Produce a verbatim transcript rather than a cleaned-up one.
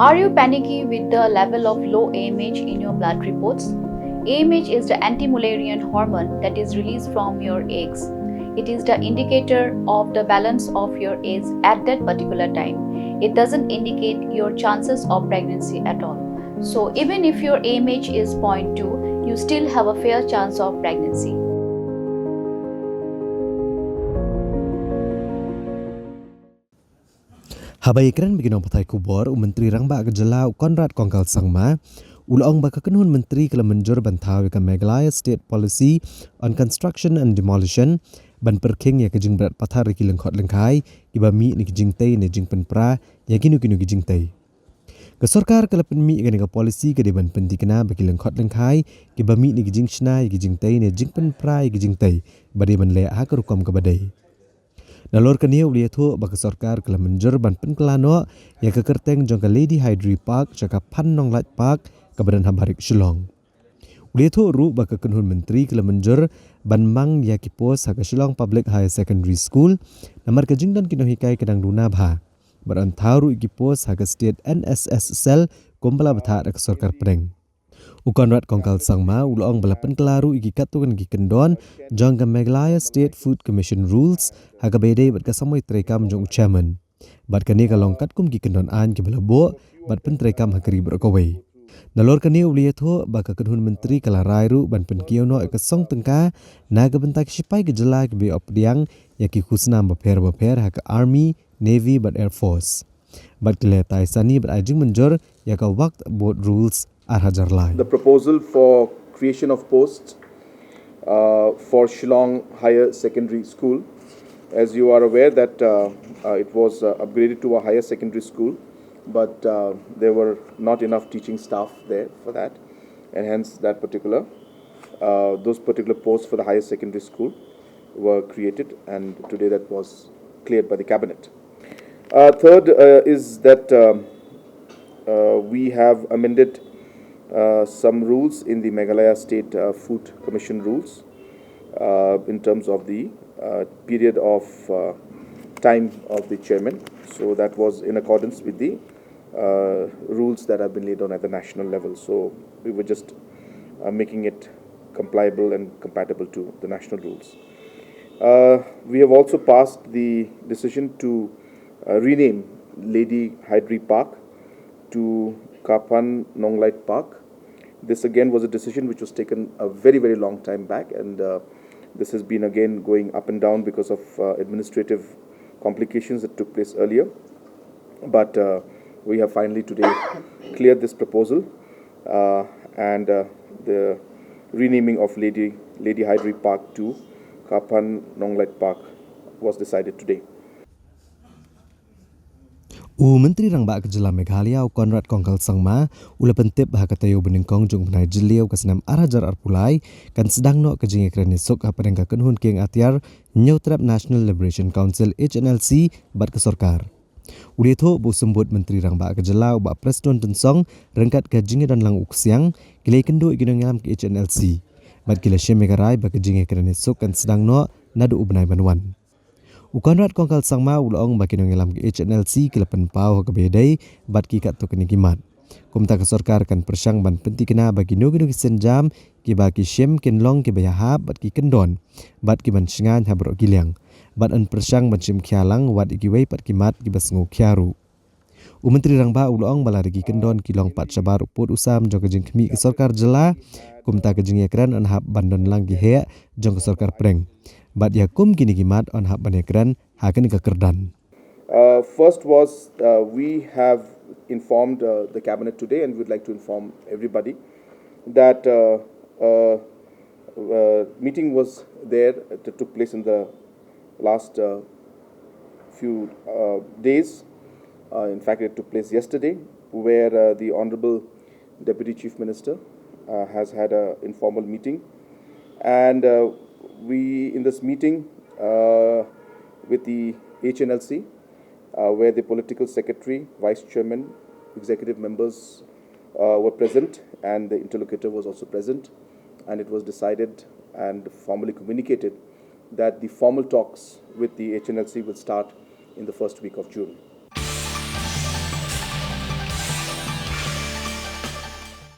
Are you panicky with the level of low A M H in your blood reports? A M H is the anti-malarian hormone that is released from your eggs. It is the indicator of the balance of your eggs at that particular time. It doesn't indicate your chances of pregnancy at all. So even if your A M H is zero point two, you still have a fair chance of pregnancy. Haba ïakren bad ki nongpathai khubor, u Myntri Rangbah ka Jylla u Conrad Kongkal Sangma u la ong ba ka kynhun myntri ka la mynjur ban thaw ïa ka Meghalaya State Policy on Construction and Demolition ban pyrkhing ïa ka jingbret pathar ïa ki lyngkhot lyngkhai kiba mih na ki jingtei ne jingpynpra ïa kino kino ki jingtei. Ka sorkar ka la pynmih ïa kane ka policy ka dei ban pynthikna ba ki lyngkhot lyngkhai kiba mih na ki jingshna ïa ki jingtei ne jingpynpra ïa ki jingtei ba dei ban leh ha ka rukom kaba dei. Nalor kane u la ïathuh ba ka sorkar ka la mynjur ban pynkylla noh ïa ka kyrteng jong ka Lady Hydri Park sha ka Phan Nonglait Park kaba don ha Barik Shillong. U la ïathuh ruh ba ka kynhun myntri ka la mynjur ban mang ïa ki post ha ka Shillong Public Higher Secondary School namar ka jingdon ki nonghikai ka dang duna bha bad yn thaw ruh ïa ki post ha ka State N S S Cell kumba la bthah da ka sorkar pdeng. U Conrad Kongkal Sangma u la ong ba la pynkylla ruh ïa ki katto katne ki kyndon jong ka Meghalaya State Food Commission Rules ha kaba ïadei bad ka samoi treikam jong u Chairman. Bad kane ka long katkum ki kyndon aiñ kiba la buh bad pyntreikam ha ka ri baroh kawei. Nalor kane u la ïathuh ba ka kynhun myntri ka la rai ruh ban pynkiew noh ïa ka song tyngka na ka bynta ki shipai ka jylla kiba ïoh pdiang ïa ki khusnam bapher bapher ha ka Army, Navy bad Air Force. Bad ki la ïatai sani bad ai jingmynjur ïa ka Waqf Board Rules ar hajar lai. The proposal for creation of posts uh, for Shillong Higher Secondary School. As you are aware that uh, uh, it was uh, upgraded to a higher secondary school, but uh, there were not enough teaching staff there for that, and hence that particular, uh, those particular posts for the higher secondary school were created, and today that was cleared by the cabinet. Uh, third uh, is that um, uh, we have amended uh, some rules in the Meghalaya State uh, Food Commission rules uh, in terms of the uh, period of uh, time of the chairman. So that was in accordance with the uh, rules that have been laid down at the national level. So we were just uh, making it compliable and compatible to the national rules. Uh, we have also passed the decision to uh, rename Lady Hydri Park to Kapan Nonglait Park. This again was a decision which was taken a very, very long time back, and uh, this has been again going up and down because of uh, administrative complications that took place earlier. But uh, we have finally today cleared this proposal, uh, and uh, the renaming of Lady, Lady Hydri Park to Kapan Nonglait Park was decided today. U Myntri Rangbah ka Jylla Meghalaya u Conrad Kongkal Sangma u la pyntip ha ka taïew banyngkong jong u bnai Jylliew ka snem ar hajar arphew lai kan sdang noh ka jingïakren ïasuk hapdeng ka kynhun kieng atiar Hynñiewtrep National Liberation Council H N L C bad ka sorkar. U la ïathuh ba u Symbud Myntri Rangbah ka Jylla u Bah Prestone Tynsong ryngkat ka jingïadonlang u Ksiang ki la ïakynduh ïa ki nongïalam ka H N L C bad ki la shim ïa ka rai ba ka jingïakren ïasuk kan sdang noh naduh u bnai ban wan. U Conrad Kongkal Sangma u la ong ba ki nongïalam ka H N L C ki la pynpaw ha kaba ïadei bad ki katto katne ki mat. Kumta ka sorkar kan pyrshang ban pynthikna ba kino kino ki sienjam kiba ki shim kin long kiba ïahap bad ki kyndon bad ki ban shngaiñ ha baroh ki liang. Bad yn pyrshang ban shim khia lang wat ïa kiwei pat ki mat kiba sngew khia ruh. U Myntri Rangbah u la ong ba lada ki kyndon ki long pat shabar u pud u sam jong ka jingkhmih ka sorkar jylla, kumta ka jingïakren yn hap ban don lang ki heh jong ka sorkar pdeng. Bad ïa kum kine ki mat yn hap ban ïakren ha kane ka kyrdan. Uh, first was uh, we have informed uh, the cabinet today, and we'd like to inform everybody that uh, uh, uh, meeting was there that took place in the last uh, few uh, days. Uh, in fact, it took place yesterday, where uh, the Honorable Deputy Chief Minister uh, has had an informal meeting, and uh, we, in this meeting uh, with the H N L C, uh, where the political secretary, vice chairman, executive members uh, were present, and the interlocutor was also present, and it was decided and formally communicated that the formal talks with the H N L C will start in the first week of June.